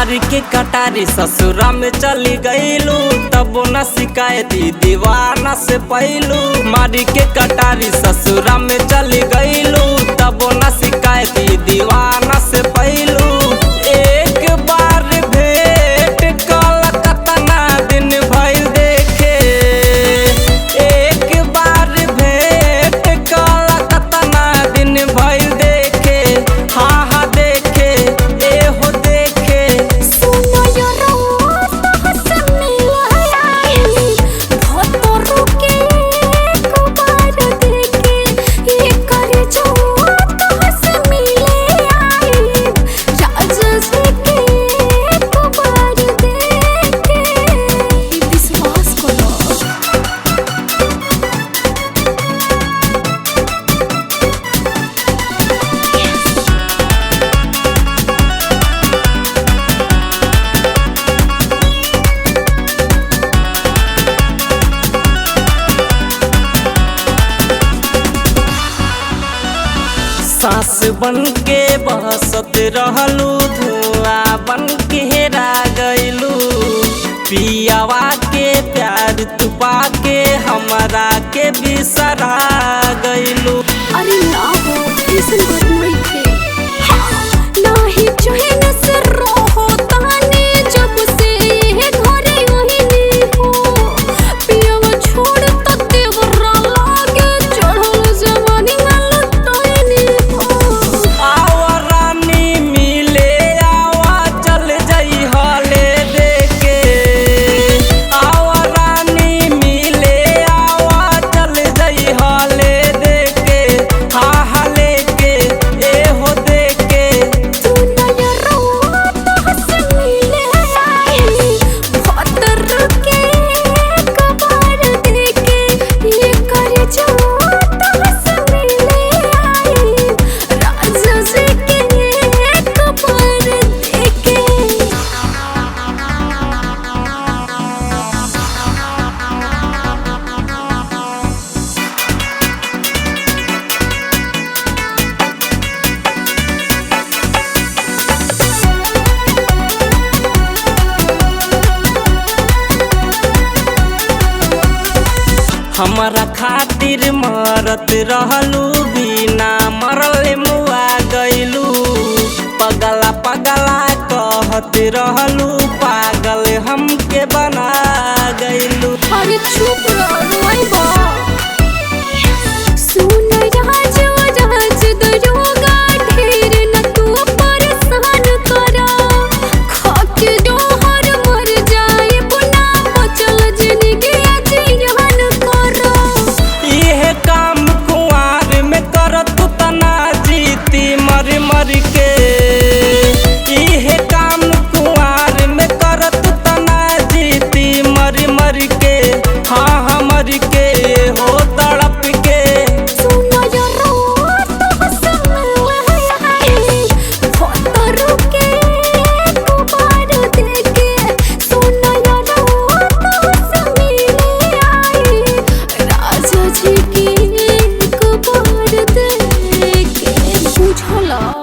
मारी के कटारी ससुरा में चली गईलू, तब न शिकायती दीवाना से पैलू। मारी के कटारी ससुरा में चली गईलू, तब न शिकायती दीवाना से पैलू। एक बार भेंट कल कतना दिन भइल देखे, एक बार भेंट कल कतना दिन भइल देखे। हाँ हाँ देखे ए हो देखे। सुनो यो रोत हसन मिलाई, भतरू के एक बार देखे, ये कर जो हसन मिले आई, राजा जी के एक बार देखे। विश्वास करो। सास बन के बसत रहलू, धुआं बन के हेरा गईलू। पियावा के प्यार तुपा के हमरा के बिसरा गईलू। अरे ना हो ऐसन बात नहीं थे। हाँ, नाही चैन से रहो ताने, जब से ये घरे ओहिने हो। पियवा छोड़ त देवरा लागे, चढ़ल जवानी में लुटाइने हो। आवा रानी मिले आवा चल जई हले देके, आवा रानी मिले आवा चल जई हले देके। हाँ हाँ लेके ए हो देके। तू नया रोत हसन मिले आई, भतर के एक बार देखे, ये कर जो हसन मिले आई, राजा जी के एक बार देखे। हमरा खातिर मरत रहलू, बिना मरल मुआ गईलू। पगला पगला कहत रहलू, पागल हमके